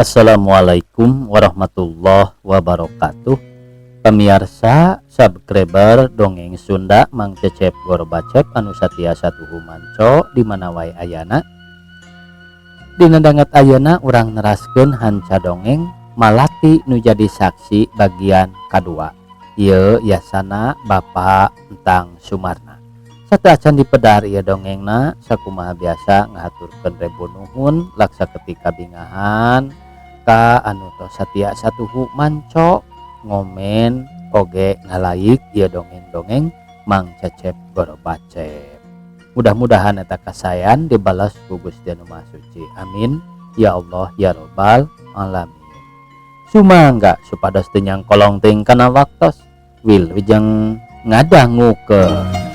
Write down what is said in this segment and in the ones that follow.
Assalamualaikum warahmatullahi wabarakatuh. Pemirsa subscriber dongeng Sunda Mang Cecep Gorbacep anu satia satuhu manco di mana wae ayana. Dina danget ayeuna urang neraskeun hanca dongeng Malati nu jadi saksi bagian kadua. Ieu yasana Bapak Entang Sumarna. Sateuacan dipedar ieu dongengna sakumaha biasa ngahaturkeun rebu nuhun laksa ketika bingahan ka anu tos satia satuhu manco ngomen oge ngalaik ieu dongeng-dongeng Mang Cecep Gorbacep. Mudah-mudahan eta kasayan dibalas ku Gusti Anu Maha Suci. Amin ya Allah ya Robbal alamin. Sumangga supados teu nyangkolong teuing kana waktos wilujeng ngadangukeun.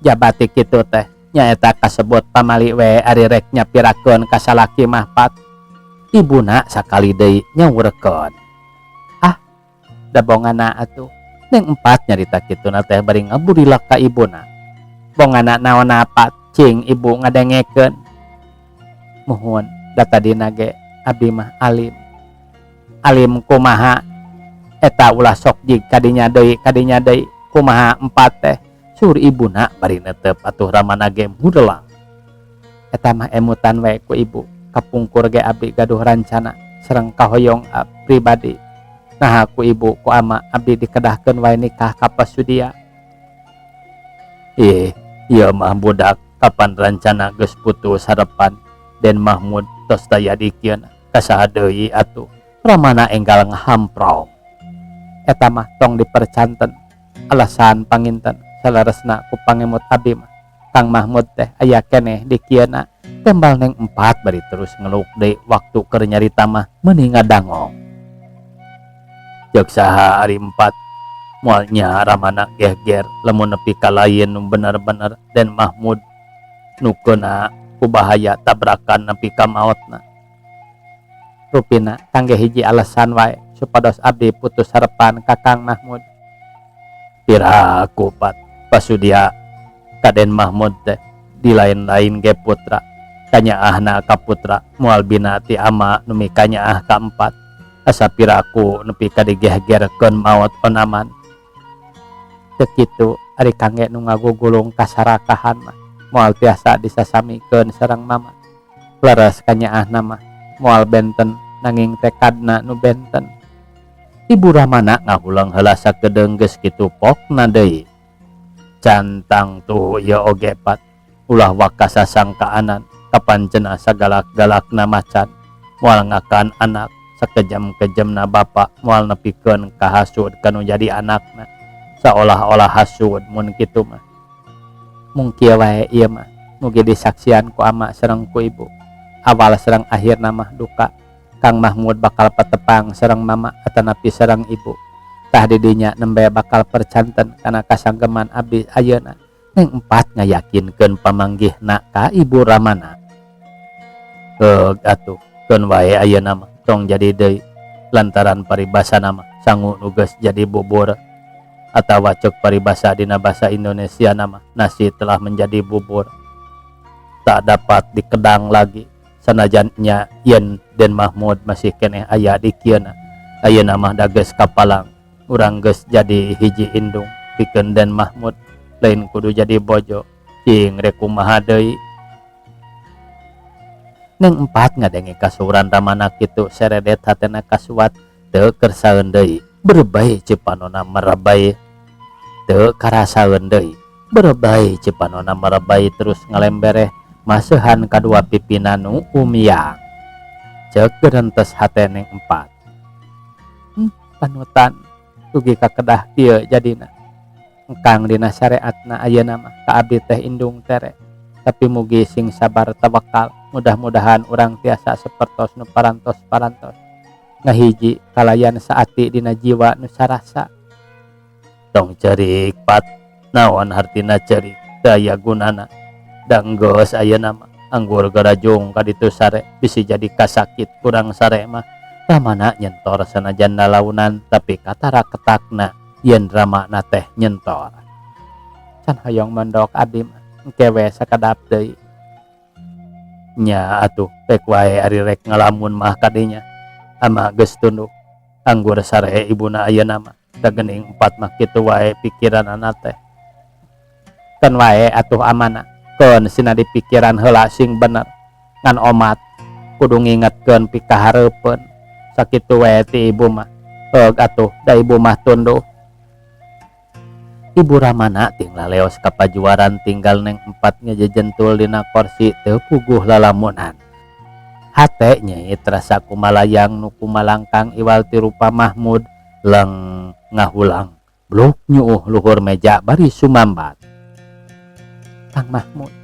Jabati kitu teh nyaeta kasebut pamali we ari rek nyapirakeun ka salaki mah pat. Ibuna sakali deui nyawurkeun. Ah, da bongana atuh. Neng empat nyarita kituna teh bari ngaburilak ka ibuna. Bongana naonna pat cing ibu ngadengekeun. Muhun da tadina ge abdi mah alim. Alim kumaha eta ulah sok jig kadinya deui kadinya deui kumaha empat teh. Sur ibuna bari netep atuh ramana ge mudelang. Eta mah emutan we ku ibu. Kapungkur ge abdi gaduh rancana sareng kahoyong pribadi. Naha ku ibu ku ama abdi dikedahkeun wae nikah ka pasudia. Ih, ieu mah budak kapan rancana geus putus harepan Den Mahmud tos taya dikieun ka saha deui atuh. Ramana enggal ngahamprong. Eta mah tong dipercanten alasan panginten. Saleresna ku pangemut abdi mah Kang Mahmud teh aya keneh di kieuna tembal neng empat bari terus ngeluk deui waktu keur nyarita mah meuni ngadangong. Ceuk saha ari empat moal nya ramana geger lamun nepi ka lain nu bener-bener Den Mahmud nu keuna ku bahaya tabrakan nepi ka maotna. Rupina kangge hiji alasan wae supados abdi putus harepan ka Kang Mahmud. Piraku pat pasudia ka Den Mahmud teh di lain-lain ge putra kanyaahna ka putra moal bina ti ama nu mikanyaah ka empat asa piraku nepi ka digegerkeun maot onaman. Teu kitu ari kangge nu ngagugulung kasarakahan mah moal tiasa disasamikeun sareng mama. Leres kanyaahna mah moal benten nanging tekadna nu benten. Ibu Ramana ngahulang heula sakedeung geus kitu pokna deui. Cantang tuh ieu oge pat ulah waka sasangkaanan kapan cenah sagalak-galakna macan moal ngakan anak sakejam-kejamna bapa moal nepikeun ka hasud kanu jadi anakna saolah-olah hasud mun kitu mah. Mung kieu wae ieu mah mugi disaksian ku ama sareng ku ibu. Awal sareng akhirna mah duka Kang Mahmud bakal patepang sareng mama atanapi sareng ibu. Tah di dinya nembe bakal percanten kana kasanggeman abdi ayeuna. Neng empat ngayakinkeun pamanggihna ka ibu Ramana. Heug atuh keun wae ayeuna mah tong jadi deui lantaran paribasana mah sangu nu geus jadi bubur atawa ceuk paribasa dina basa Indonesia nama nasi telah menjadi bubur tak dapat dikedang lagi sanajan nya yen Den Mahmud masih keneh aya di kieuna ayeuna mah da geus kapalang urang geus jadi hiji indung pikeun Den Mahmud lain kudu jadi bojo cing rek kumaha deui. Neng empat ngadenge kasuran Ramana kitu seredet hatena kasuat teu kersaeun deui. Berebay cipanona merebay teu karasaeun deui. Berebay cipanona merebay terus ngalembereh maseuhan kadua pipina nu umiyang. Ceuk gerentes hate Neng Empat. Panutan dugi ka kedah kieu jadina. Engkang dina sareatna ayeuna mah ka abdi teh indung tere. Tapi mugi sing sabar tawakal, mudah-mudahan urang tiasa sapertos nu parantos-parantos. Ngahiji kalayan saati dina jiwa nu sarasa. Tong ceurik Pat, naon hartina ceurik teu aya gunana. Da enggeus ayeuna mah anggur garajung ka ditu sare bisi jadi kasakit kurang sare mah. Ramana nyentor sanajan lalaunan tapi katara ketakna yen ramana teh nyentor. Can hoyong mondok abdi mah engke we sakedap deui. Nya atuh rek wae ari rek ngalamun mah kadinya. Ama geus tunduk anggur sare ibuna ayeuna mah da geuning Empat mah kitu wae pikiranana teh. Keun wae atuh amana keun sina dipikiran heula sing bener ngan omat kudu ngingetkeun pikahareupeun sakitu wae ti ibu mah. Heug atuh da ibu mah tunduh. Ibu Ramana ting laleos ka pajuaran tinggal Neng Empat ngejejentul dina korsi teu puguh lalamunan. Hate nyait rasa kumalayang nu kumalangkang iwal ti rupa Mahmud leng ngahulang bluk nyuuh luhur meja bari sumambat. Kang Mahmud,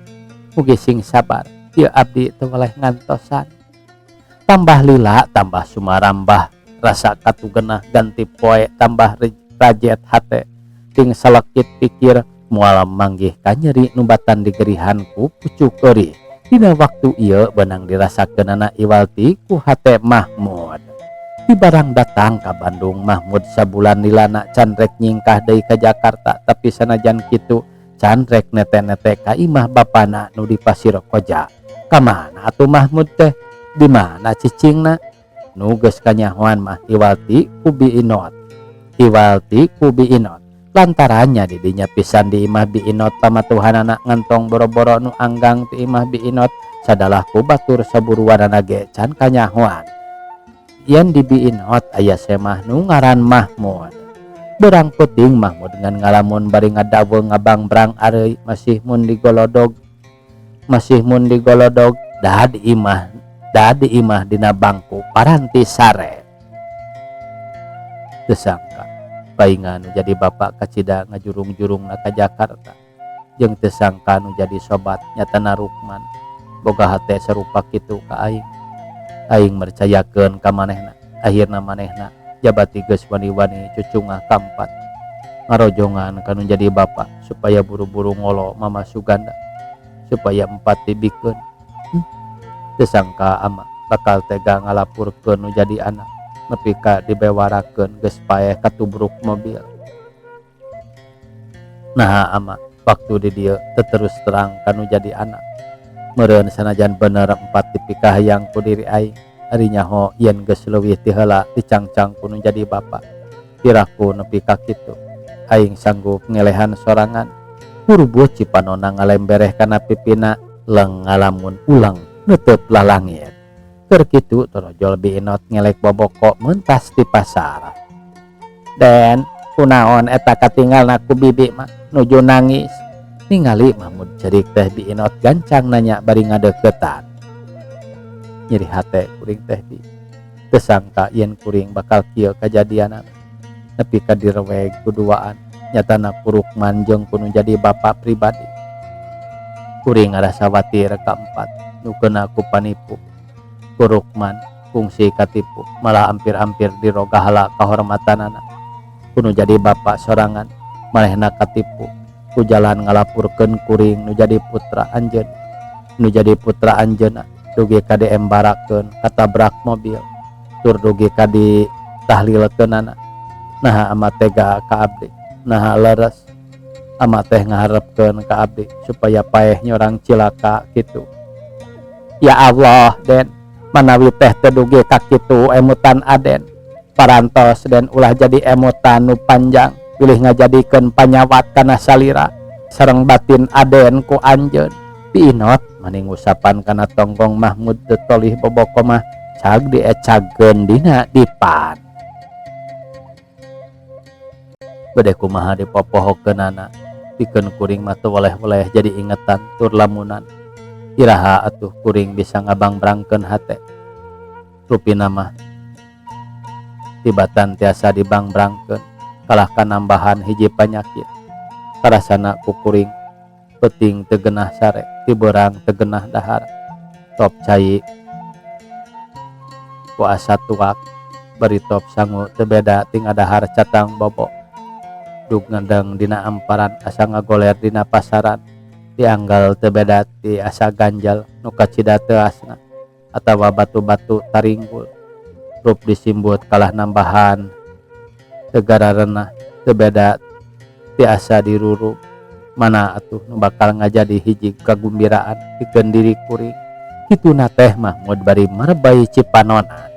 mugi sing sabar, ieu abdi teu weleh ngantosan. Tambah lila tambah sumarambah rasa katugenah ganti poe tambah rajet hate ting salekit pikir moal manggih kanyeri nu batan digerihan ku pucuk eurih. Dina waktu ieu beunang dirasakeunana iwal ti ku hate Mahmud. Ti barang datang ka Bandung Mahmud sabulan lilana can rek nyingkah deui ka Jakarta tapi sanajan kitu can rek nete-nete ka imah bapana nu di Pasir Koja. Ka mana atuh Mahmud teh? Di mana cicingna? Nu geus kanyahoan mah iwal ti ku Bi Inot. Iwal ti ku Bi Inot. Lantarannya didinya pisan di imah Bi Inot pamatuhanana ngentong boro-boro nu anggang ti imah Bi Inot sadalah ku batur saburuanana ge can kanyahoan. Yen di Bi Inot aya semah nu ngaran Mahmud. Berang peuting Mahmud ngan ngalamun bari ngadaweung ngabangbrang areuy masih mun digolodog. Masih mun digolodog da di imah, da di imah dina bangku paranti sare. Teu sangka paingan nu jadi bapak kacida ngajurung-jurungna ka Jakarta jeung teu sangka nu jadi sobat nyatana Rukman boga hate sarupa kitu ka aing. Aing mercayakeun ka manehna, akhirna manehna jabati geus wani-wani cucungah ka empat ngarojongan ka nu jadi bapak supaya buru-buru ngolo Mama Suganda supaya empat dibikeun. Teu sangka ama bakal tega ngalapurkeun nu jadi anak nepi ka dibewarakeun geus paeh katubruk mobil. Naha ama waktu di dieu teu terus terang ka nu jadi anak. Meureun sanajan bener empat dipikahayang ku diri aing, ari nyaho yen geus leuwih ti heula dicangcang ku nu jadi bapa. Piraku nepi ka kitu, aing sanggup ngelehan sorangan. Hurubut cipanona ngalembereh kana pipina leng ngalamun ulang neuteub lalangit. Keur kitu torojol Bi Inot ngelek boboko mentas di pasar. Den, kunaon eta katinggalna ku bibi mah nuju nangis. Ningali Mahmud cerik teh Bi Inot gancang nanya bari ngadeukeutan. Nyeri hate kuring teh Bi. Teu sangka yen kuring bakal kieu kajadianana. Nepi ka direweg kuduaan nyatana ku Rukman jeung ku nu jadi bapa pribadi. Kuring ngarasa watir ka empat nu keuna ku panipu. Ku Rukman kungsi katipu malah ampir-ampir dirogahala kahormatanana. Ku nu jadi bapa sorangan manehna katipu ku jalan ngalapurkeun kuring nu jadi putra anjeun. Nu jadi putra anjeunna dugi ka diembarakeun katabrak mobil tur dugi ka ditahlilkeunana. Naha ama tega ka abdi, naha leres ama teh ngaharepkeun ka abdi supaya paeh nyorang cilaka kitu. Ya Allah Den, manawi teh teu dugi ka kitu emutan Aden. Parantos Den ulah jadi emutan nu panjang bilih ngajadikeun panyawat kana salira sareng batin Aden ku anjeun. Bi Inot maning ngusapan kana tonggong Mahmud teu tolih boboko mah cag diecagkeun dina dipan. Bade kumaha dipopohokeunana pikeun kuring mah teu weleh-weleh jadi ingetan tur lamunan. Iraha atuh kuring bisa ngabangbrangkeun hate. Rupina mah tibatan tiasa dibangbrangkeun kalah kanambahan hiji panyakit. Karasana ku kuring peuting teu genah sare, ti beurang teu genah dahar. Top cai ku asa tuak bari top sangu teu beda ti ngadahar catang bobo. Dug ngedeng dina amparan asa ngagoler dina pasaran. Dianggal teu beda ti asa ganjel nu kacida teuasna atawa batu-batu taringgul. Rup disimbut kalah nambahan teu gararenah teu beda ti asa dirurub. Mana atuh nu bakal ngajadi hiji kagumbiraan pikeun diri kuring. Kituna teh Mahmud bari marebay cipanona.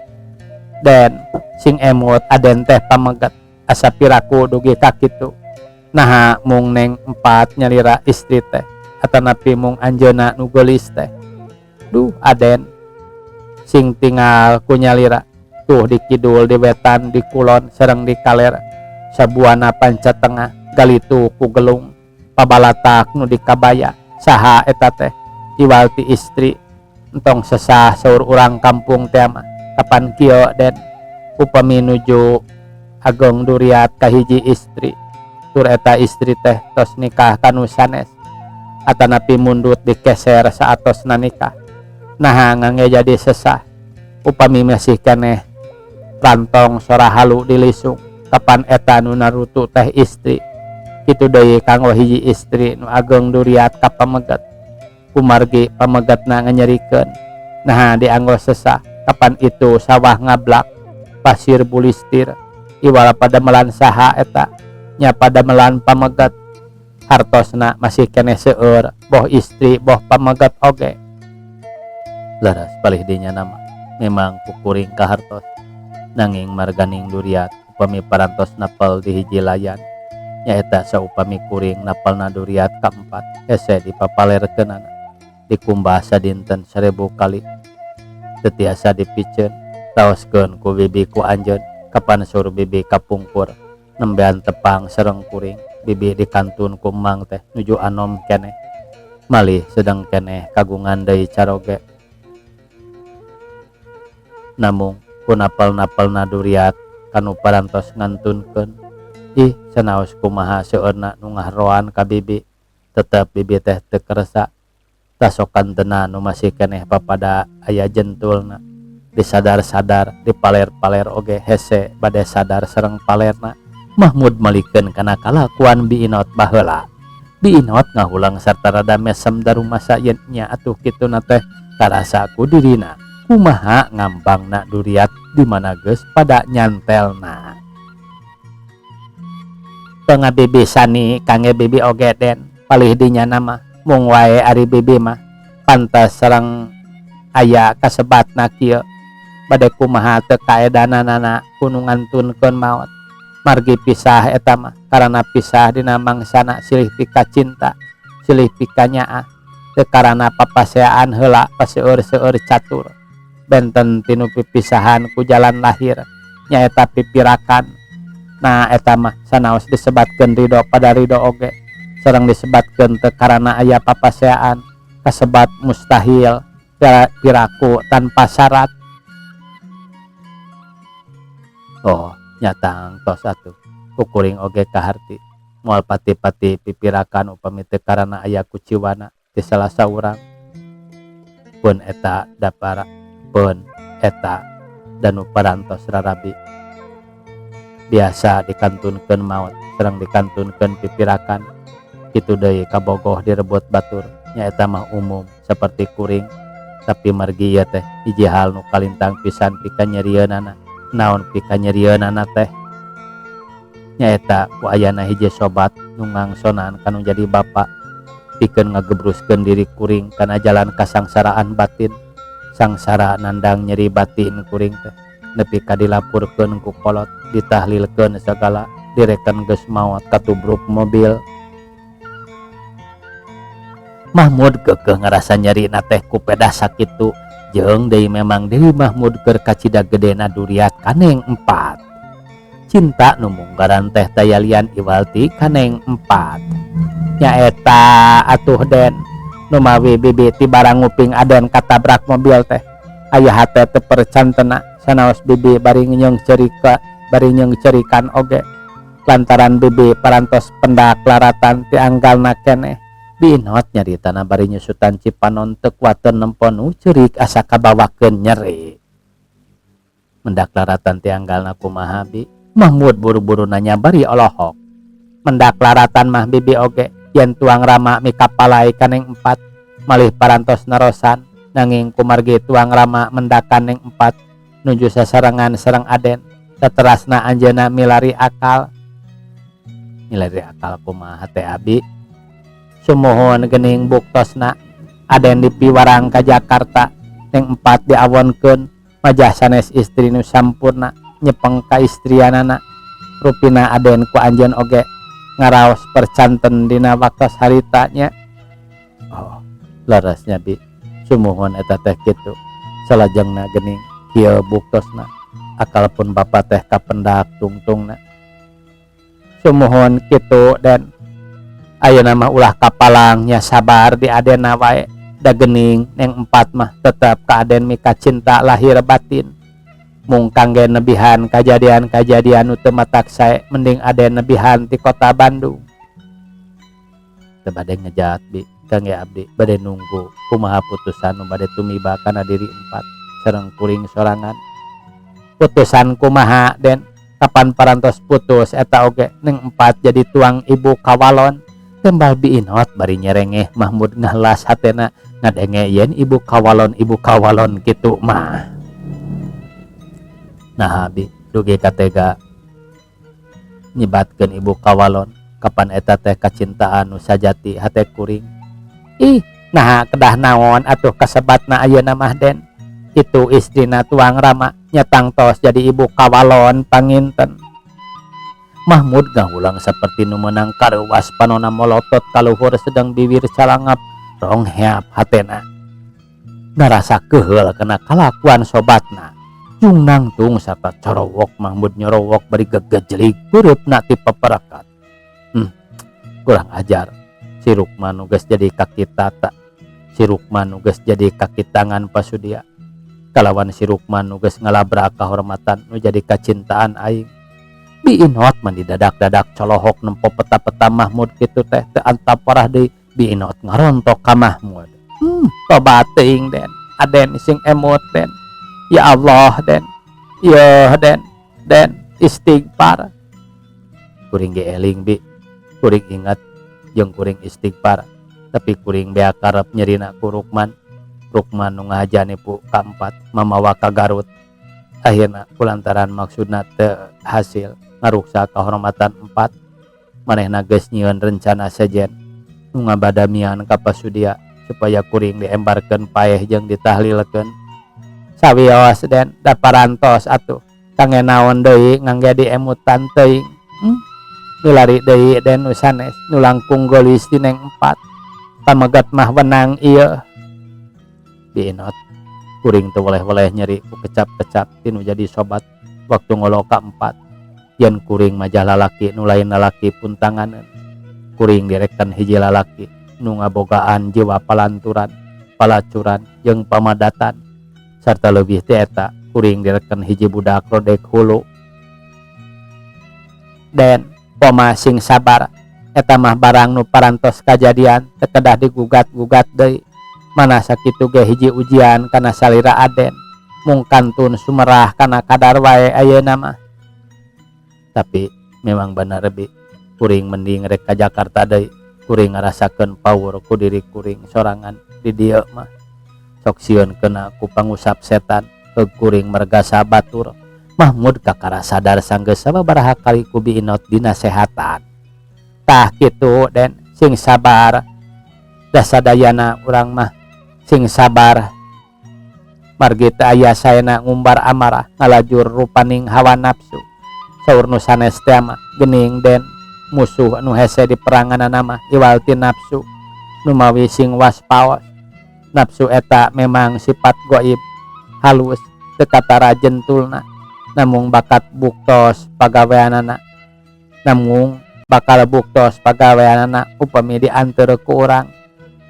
Den, sing emut aden teh pameget asa piraku dugi ka kitu. Naha mung neng empat nyalira istri teh atanapi mung anjeunna nu geulis teh. Duh aden, sing tingal ku nyalira tuh di kidul di wetan di kulon sareng di kaler sabuana panca tengah galitu ku gelung pabalatak nu di kabaya saha eta teh iwal ti istri entong sesah saur urang kampung teh mah kapan kieu den upami nuju ageng duriat ka hiji istri tur eta istri teh tos nikah ka nu sanes atanapi mundut dikeser saatosna nikah naha ngangge jadi sesah upami masih keneh rantong sora halu dilisung kapan eta nu narutu teh istri kitu deui kanggo hiji istri nu ageng duriat ka pameget kumargi pamegetna nganyerikeun naha dianggo sesah kapan itu sawah ngablak pasir bulistir iwal padamelan saha eta nya padamelan pameget hartosna masih keneh seueur boh istri boh pameget oge laras palih dinya nama memang kukuring kahartos nanging marganing duriat upami parantos napel di hiji layan nyaeta saupami kuring napelna duriat kaempat hese dipapalerkeunana dikumbah sadinten 1000 kali teu tiasa dipiceun taoskeun ku bibi ku anjeun kapan sur bibi kapungkur nembean tepang sareng kuring bibi dikantun ku emang teh nuju anom keneh malih sedang keneh kagungan deui caroge namung ku napel-napelna duriat kanu parantos ngantunkeun ih sanaos kumaha seueurna nu ngaharoan ka bibi tetep bibi teh teu kersa tasokan tena nu masih keneh papada aya jentulna disadar-sadar dipaler-paler oge hese bade sadar sareng palerna Mahmud malikeun kana kalakuan Bi Inot baheula Bi Inot ngahulang sarta rada mesem darumasa yen nya atuh kituna teh karasa ku dirina kumaha ngambangna duriat di mana geus pada nyantelna. Teu ngabibi sani kangge bibi oge den palih dinya mah mung wae ari bibi mah pantes sareng aya kasebatna kieu bade kumaha teu kaedananana ku nu ngantunkeun maot margi pisah eta mah karana pisah dina mangsana silih pika cinta silih pika nyaah teu karana papaseaan heula paseueur-seueur catur benten tinu pipisahan ku jalan lahir nyaeta pipirakan nah eta mah sanaos disebatkeun ridho pada ridho oge sareng disebatkeun teu karana aya papaseaan kasebat mustahil piraku tanpa syarat. Oh nyata tos atuh kukuring oge kaharti moal pati-pati pipirakan upami teu karana aya kuciwana ti salah saurang pun eta dapara pun eta danu parantos rarabi biasa dikantunkeun maot sareng dikantunkeun pipirakan kitu deui kabogoh direbut batur nyaeta mah umum saperti kuring tapi margi ieu teh hiji hal nu kalintang pisan pikanyerieunana naon pikanyerieunana teh nyaeta ku ayana hiji sobat nu ngangsonan kanu jadi bapa pikeun ngagebruskeun diri kuring kana jalan kasangsaraan batin sangsara nandang nyeri batin kuring teh nepi ka dilapurkeun ku kolot ditahlilkeun sagala direken geus maot katubruk mobil. Mahmud keukeuh ngarasa nyerina teh ku pedah sakitu jeung deui memang deui Mahmud keur kacida gedena duriat kaneng empat. Cinta nu munggaran teh tayalian iwal ti ka Neng Empat. Nyaeta atuh Den, numawi bibi tibara nguping Aden katabrak mobil teh aya hate teu percantena sanaos bibi bari nyeungcerika bari nyeungcerikan oge lantaran bibi parantos pendak laratan ti anggalna keneh. Bi Inot nyaritana bari nyusutan cipanon teu kuateun nempo nu ceurik asa kabawakeun nyeri. Mendak laratan ti anggalna kumaha bi? Mahmud buru-buru nanya bari olohok. Mendak laratan mah bibi oge yen tuang Rama mikapalai ka Neng Empat malih parantos narosan nanging kumargi tuang Rama mendakan Neng Empat nuju sasarengan sareng Aden saterasna anjeunna milari akal. Milari akal kumaha teh abi? Sumuhun geuning buktosna Aden dipiwarang ka Jakarta Neng Empat diawonkeun majah sanes istri nu sampurna nyepeng ka istrianana rupina Aden ku anjeun oge ngaraos percanten dina waktos harita nya. Oh leres nya bi, sumuhun eta teh kitu salajengna geuning kieu buktosna akal pun bapa teh kapendak tungtungna. Sumuhun kitu Den, ayeuna mah ulah kapalang nya sabar di Adenna wae da geuning Neng Empat mah tetep ka Aden mika cinta lahir batin mung kangge nebihan kajadian-kajadian nu teu matak sae mending Aden nebihan ti kota Bandung. Teu bade ngejat bi, kangge abdi bade nunggu kumaha putusan nu bade tumiba kana diri Empat sareng kuring sorangan. Putusan kumaha Den? Kapan parantos putus eta oge Neng Empat jadi tuang ibu kawalon. Tembal Bi Inot bari nyerengeh Mahmud ngahelas hatena ngadenge yen ibu kawalon kitu mah. Nah bi dugi katega nyebatkeun ibu kawalon kapan eta teh kacintaan nu sajati hate kuring. Ih naha kedah naon atuh kasebatna ayeuna mah Den, itu istrina tuang Rama nyatang tos jadi ibu kawalon panginten. Mahmud ngahulang seperti nu meunang kareuwas panona molotot kaluhur sedang bibir calangap rongheap hatena. Narasa keheul kana kalakuan sobatna. Jung nangtung sarta corowok Mahmud nyorowok bari gegejelig peureupna ti peperekat. Kurang ajar. Si Rukman nu geus jadi kaki tata. Si Rukman nu geus jadi kaki tangan pasudia. Kalawan si Rukman nu geus ngalabrak kahormatan nu jadi kacintaan aing. Bi Inot mah didadak-dadak colohok nempo peta-peta Mahmud kitu teh teu antap parah deui. Bi Inot ngarontok ka Mahmud. Tobat teuing Den, Aden sing emut Den. Ya Allah Den, yeuh Den, Den istighfar. Kuring ge eling bi, kuring ingat jeung kuring istighfar. Tapi kuring bea karep nyerina ku Rukman. Rukman nu ngahaja nipu ka Empat mamawa ka Garut. Akhirna kulantaran maksudna teu hasil ngaruksak kahormatan Empat, manehna geus nyieun rencana sejen nu ngabadamian ka pasudia supaya kuring diembarkeun paeh jeung ditahlilkeun. Sawios Den da parantos atuh kangge naon deui ngangge diemutan teuing. Milari deui Den nu sanes nu langkung geulis ti Neng Empat. Pameget mah wenang ieu. Bi Inot kuring teu weleh-weleh nyeri ku kecap-kecap ti nu jadi sobat waktu ngolo ka Empat. Yen kuring majah lalaki nu lain lalaki pun tanganeun. Kuring direkan hiji lalaki nu ngabogaan jiwa palanturan, palacuran jeung pamadatan. Sarta leuwih ti eta kuring direken hiji budak rodek hulu. Den poma sing sabar eta mah barang nu parantos kajadian teu kedah digugat-gugat deui. Mana sakitu ge hiji ujian kana salira Aden mung kantun sumerah kana kadar wae ayeuna mah. Tapi memang bener bi, kuring mending rek ka Jakarta deui. Kuring ngarasakeun paur ku diri kuring sorangan di dieu mah. Sok sieun kena ku pangusap setan ke kuring mergasa batur. Mahmud kakara sadar sanggeus sababaraha kali ku Bi Inot dinasehatan. Tah kitu Den, sing sabar. Da sadayana urang mah sing sabar. Margi teu aya saena ngumbar amarah ngalajur rupaning hawa nafsu. Saur nu sanes teh mah geuning Den, musuh anu hese di peranganana mah iwal ti nafsu numawi sing waspaos. Nafsu eta memang sifat goib, halus teu katara jentulna. Namung bakat buktos pagaweanana namung bakal buktos pagaweanana upami dianteur ku urang.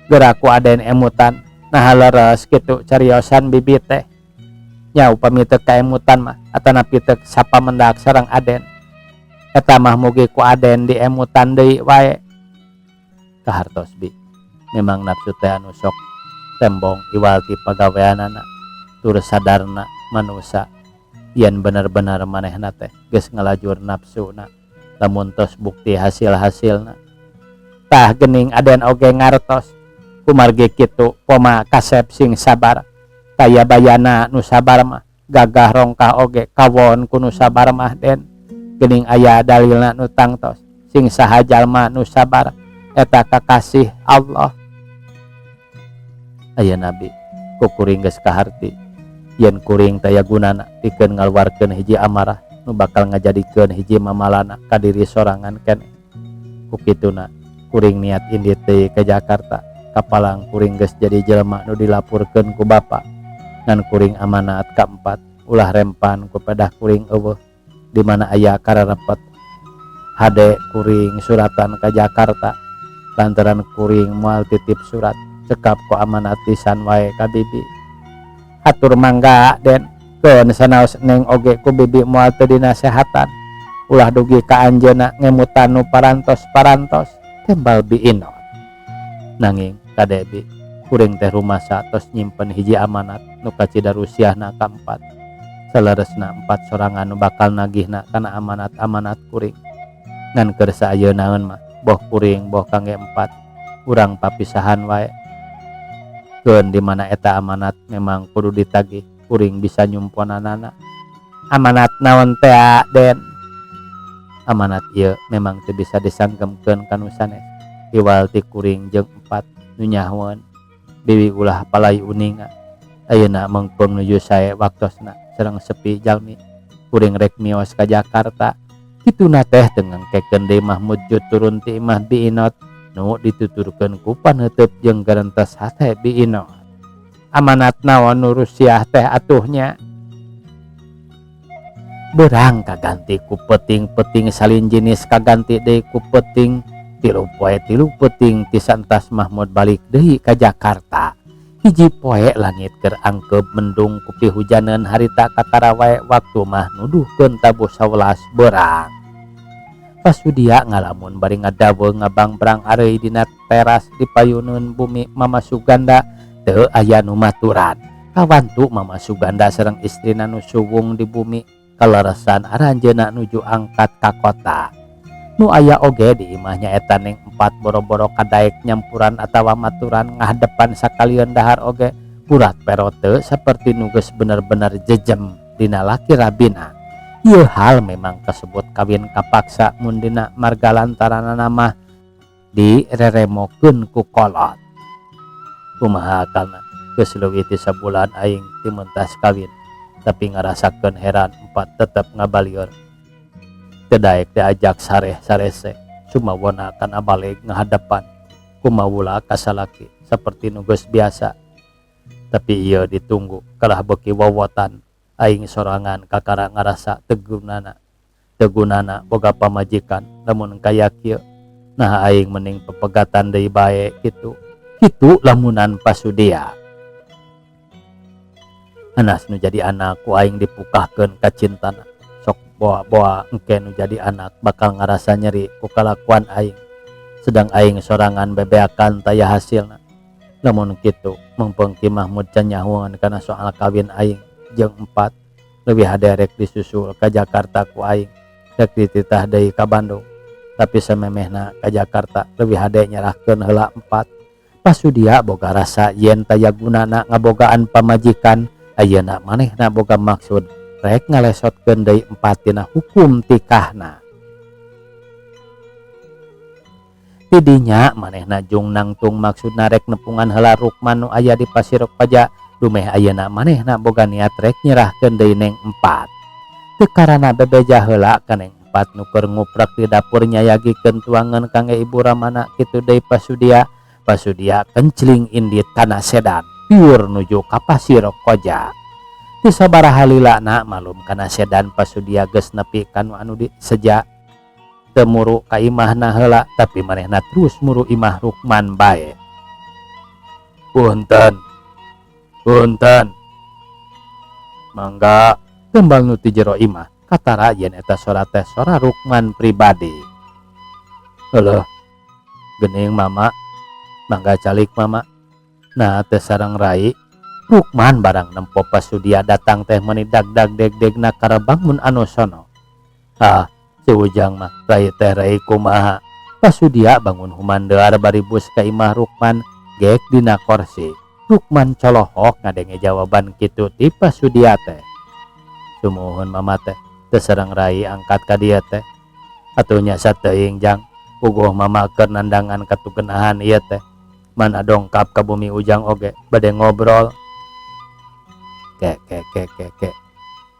Geura ku Aden emutan naha leres kitu cariosan bibi teh. Nya upami teu kaemutan mah atanapi teu sapamendak sareng Aden. Eta mah mugi ku Aden diemutan deui wae. Kahartos bi, memang nafsu teh anu sok tembong iwal ti pagaweanana tur sadarna manusa yen bener-bener manehna teh geus ngalajur nafsuna lamun tos bukti hasil-hasilna. Tah geuning Aden oge ngartos kumargi kitu poma kasep sing sabar taya bayana nu sabar mah gagah rongkah oge kawon ku nu sabar mah Den geuning aya dalilna nu tangtos sing saha jalma nu sabar eta kakasih Allah. Aya nabi ku kuring geus kaharti yen kuring taya gunana pikeun ngaluarkeun hiji amarah nu bakal ngajadikeun hiji mamalana ka diri sorangan keneh. Ku kituna kuring niat indit deui ka Jakarta kapalang kuring geus jadi jelema nu dilapurkeun ku bapa ngan kuring amanat kaempat ulah rempan ku pedah kuring eueuh di mana aya kararepet hade kuring suratan ka Jakarta lantaran kuring moal titip surat cekap ku amanat lisan wae ka bibi. Hatur mangga Den keun sanaos neng oge ku bibi moal teu dinasehatan ulah dugi ka anjeunna ngemutan nu parantos-parantos tembal Bi Inot. Nanging kade bi kuring teh rumasa tos nyimpen hiji amanat nu kacida rusiahna kaempat saleresna empat sorangan nu bakal nagihna kana amanat-amanat kuring ngan keur saayeunaeun mah boh kuring boh kangge empat urang papisahan wae keun di mana eta amanat memang kudu ditagih kuring bisa nyumponanana. Amanat naon teh Den? Amanat ieu memang teu bisa disanggemkeun ka nu sanes iwal ti kuring jeung empat nu nyahoeun bibi ulah palai uninga. Ayeuna meungpeung nuju sae waktosna sareng sepi jalmi kuring rek mios ka Jakarta. Kituna teh teu ngengkekeun deui Mahmud Jud turun ti imah Bi Inot nu dituturkeun ku paneuteub jeung garentes hate Bi Inot. Amanat naon nu rusiah teh atuh nya? Beurang kaganti ku peuting-peuting salin jinis kaganti deui ku peuting tilu poe tilu peuting ti saentas Mahmud balik deui ka Jakarta. Hiji poe langit keur angkeub mendung ku pihujaneun harita kakara wae waktu mah nuduhkeun tabuh sawelas beurang. Pasudia ngalamun bari ngadaweung ngabangbrang areuy dina teras di payuneun bumi Mama Suganda teu aya nu maturan. Kawantu Mama Suganda sareng istrina nu suwung di bumi kaleresan aranjeunna nuju angkat ka kota. Nu aya oge di imah nyaeta Neng Empat boro-boro kadaek nyampuran atawa maturan ngahadepan sakalieun dahar oge purat perote saperti nu geus bener-bener jejem dina laki rabina. Ieu hal memang kasebut kawin kapaksa mun dina marga lantaranana mah direremokeun ku kolot. Kumaha akalna geus leuwih ti sabulan aing ti mentas kawin tapi ngarasakeun heran Empat tetep ngabalieur. Teu daek diajak sareh sarese sumawona kana baleg ngahadepan kumawula ka salaki saperti nu geus biasa. Tapi ieu ditunggu kalah beuki wowotan aing sorangan kakara ngarasa teu gunana teu gunana boga pamajikan lamun kaya kieu naha aing mending pepegatan deui bae kitu. Kitu lamunan pasudia. Anas nu jadi anak ku aing dipukahkeun ka cintana. Sok boa-boa engke nu jadi anak bakal ngarasa nyeri ku kalakuan aing. Sedang aing sorangan bebeakan taya hasilna. Lamun kitu meungpeung Ki Mahmud can nyahoeun kana soal kawin aing jeung Empat leuwih hade rek disusul ka Jakarta ku aing rek dititah deui ka Bandung. Tapi samemehna ka Jakarta leuwih hade nyerahkeun heula Empat. Pasudia boga rasa yen taya gunana ngabogaan pamajikan ayeuna manehna boga maksud rek ngalesotkeun deui Empat tina hukum tikahna. Tidinya manehna jung nangtung maksudna rek nepungan heula Rukman nu aya di Pasir Koja dumeh ayeuna manehna boga niat rek nyerahkeun deui Neng Empat. Teu karana bebeja heula ka Neng Empat nu keur nguprek di dapur nyayagikeun tuangan kangge ibu ramana kitu deui Pasudia. Pasudia kencling indit kana sedan piur nuju ka Pasir Koja. Teu sabaraha lilana malum kana sedan pasudia geus nepi ka nu anu diseja. Teu muru ka imahna heula tapi manehna terus muru imah Rukman bae. Punten. Punten. Mangga tembal nu ti jero imah katara yen eta sora teh sora Rukman pribadi. Heueuh. Geuning mama. Mangga calik mama. Nah teu sareng rai. Rukman barang nempo pasudia datang teh meuni dag-dag deg-degna karebang mun anu sono. Ah, si Ujang mah rai teh rai kumaha. Pasudia bangun humandear bari bus ka imah Rukman gek dina korsi. Rukman colohok ngadenge jawaban kitu ti pasudia teh. Sumuhun mama teh teu sareng rai angkat ka dieu teh. Atuh nya sateuing jang puguh mama keur nandangan katugenahan ieu teh. Mana dongkap ka bumi Ujang oge bade ngobrol. Ke ke ke ke ke.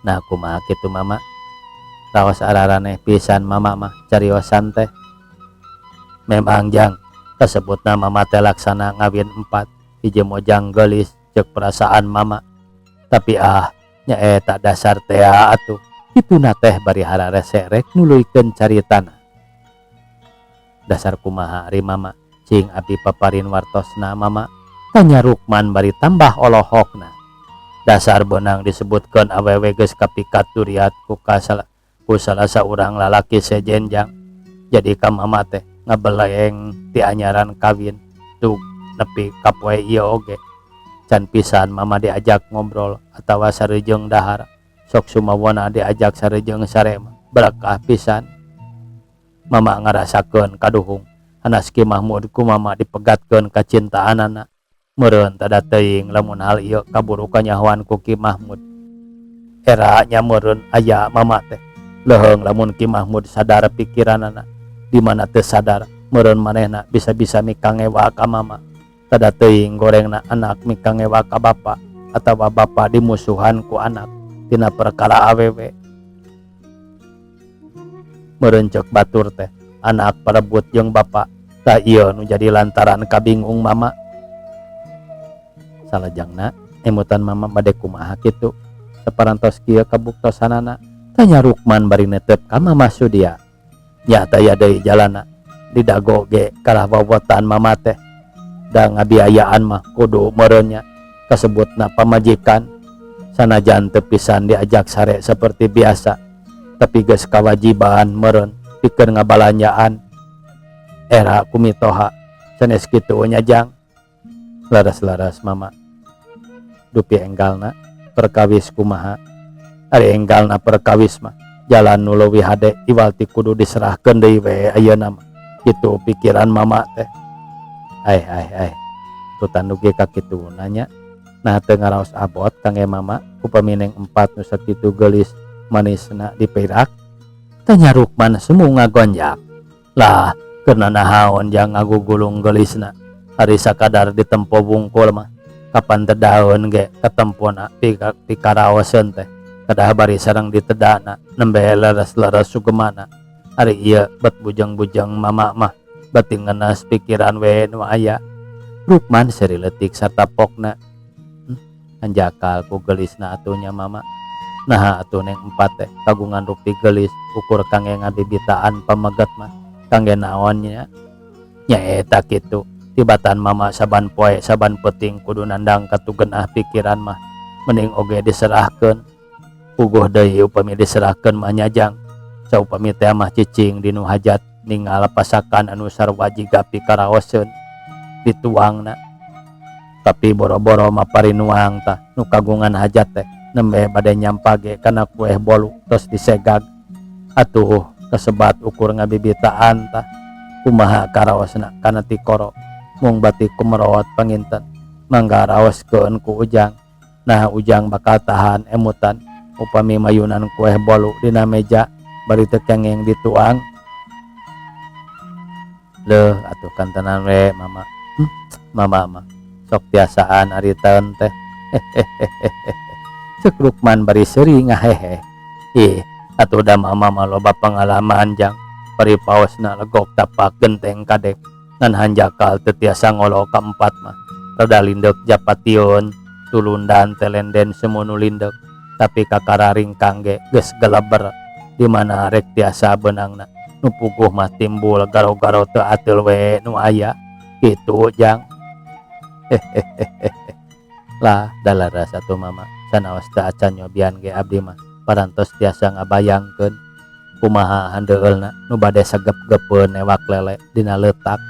Nah kumaha kitu mama. Raos araraneh pisan mama mah cariosan teh. Memang jang kasebutna mama teh laksana ngawin empat hiji mojang geulis ceuk perasaan mama. Tapi ah nya eta dasar tea atuh. Kituna teh bari hararese rek nuluykeun caritana. Dasar kumaha ari mama cing abdi paparin wartosna mama. Tanya Rukman bari tambah olohok-na. Dasar beunang disebutkeun awewe geus kapikat duriat ku kasala ku salah saurang lalaki sejen jang. Jadi ka mama teh ngabeleng ti anyaran kawin tug nepi ka poe ieu oge. Can pisan mama diajak ngobrol atawa sarejeung dahar. Sok sumawona diajak sarejeung sare mah berekah pisan. Mama ngarasakeun kaduhung hanas Ki Mahmud ku mama dipegatkeun kacintaanana. Meureun tada teuing lamun hal ieu kaburu kanyahoan ku Ki Mahmud. Era nya meureun aya mama teh. Leuheung lamun Ki Mahmud sadar pikiranana. Di mana teu sadar meureun manehna bisa-bisa mikangewa ka mama. Tada teuing gorengna anak mikangewa ka bapa atawa bapa dimusuhan ku anak tina perkara awewe. Meureun ceuk batur teh anak parebut jeung bapa. Tah ieu nu jadi lantaran kabingung mama. Salajengna emutan mama bade kumaha kitu saparantos kieu kabuktosanana tanya Rukman bari netep ka Mama Sudia. Nya taya deui jalana di dago ge kalah wawotan mama teh da ngabiayaan mah kudu meureun nya kasebutna pamajikan sanajan teu pisan diajak sare seperti biasa tapi geus kawajiban meureun pikeun ngabalanjaan era ku mitoha sanes kitu nya jang. Laras-laras mama dupi enggalna perkawis kumaha ari enggalna perkawis mah jalan nu leuwih hade iwal ti kudu diserahkeun deui we ayeuna mah kitu pikiran mama teh. Ai ai ai tutan dugi ka kituna nya nah teu ngaraos abot kangge mama upami neng empat nu sakitu geulis manisna dipirak tanya Rukman semu ngagonjak. Lah keur nanahaon jang ngagugulung geulisna ari sakadar ditempo wungkul mah kapan tedaun ge katempona pikaraoseun teh kadah bari sareng ditedana nembe leres-leres sugemana ari ieu bet bujang-bujang mama mah bati ngenes pikiran we nu aya. Rukman seuri leutik sarta pokna. Hanjakal ku geulisna atuh nya mama. Naha atuh neng empat teh kagungan rupi geulis ukur kangge ngabibitaan pameget mah kangge naon nya. Nya eta kitu tibatan mama saban poe saban peuting kudu nandang katugenah pikiran mah mending oge diserahkeun. Puguh deui upami diserahkeun mah nyajang saupami teh mah cicing dinu hajat ningal pasakan anu sarua jiga pikaraoseun dituangna. Tapi boro-boro mapari nuang tah nu kagungan hajat teh nembe bade nyampa ge kana kueh bolu tos disegag. Atuh kasebat ukur ngabibitaan tah kumaha karaosna kana tikoro mung bati kumerot panginten mangga raoskeun ku Ujang. Nah Ujang bakal tahan emutan upami mayunan kueh bolu dina meja bari teu kenging dituang. Leuh atuh kantenan we mama. Mama mah sok tiasaan ari taeun teh. Ceuk Rukman bari seuri ngahehe. Ih atuh da mama mah loba pangalaman jang bari paosna legok tapak genteng kadek ngan hanjakal teu tiasa ngolo ka empat mah rada lindeuk japation tulundan telenden semunu lindeuk. Tapi kakara ringkang ge geus geleber di mana rek tiasa beunangna nu puguh mah timbul garo-garo teu ateul we nu aya kitu jang. Hehehe lah dalaras atuh mama sanaos teu acan nyobian ge abdi mah parantos tiasa ngabayangkeun kumaha handeueulna nu bade sagep-gepeun newak lele dina leutak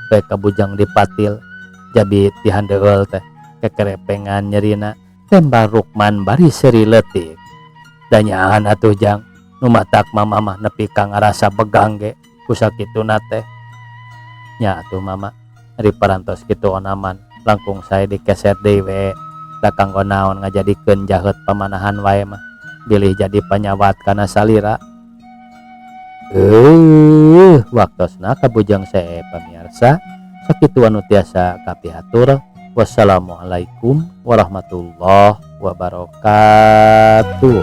we kabujeng dipatil jadi ti handeueul teh kekerepengan nyerina tembal Rukman bari seuri leutik da nyaahan atuh jang nu matak mama mah nepi ka ngarasa begang ge ku sakituna teh. Nya atuh mama ari parantos kitu onaman langkung sae dikeser deui we da kanggo naon ngajadikeun jaheut pamanahan wae mah bilih jadi panyawat kana salira. Waktosna kabujeng sae pamiarsa sakitu anu tiasa kapihatur. Wassalamualaikum warahmatullahi wabarakatuh.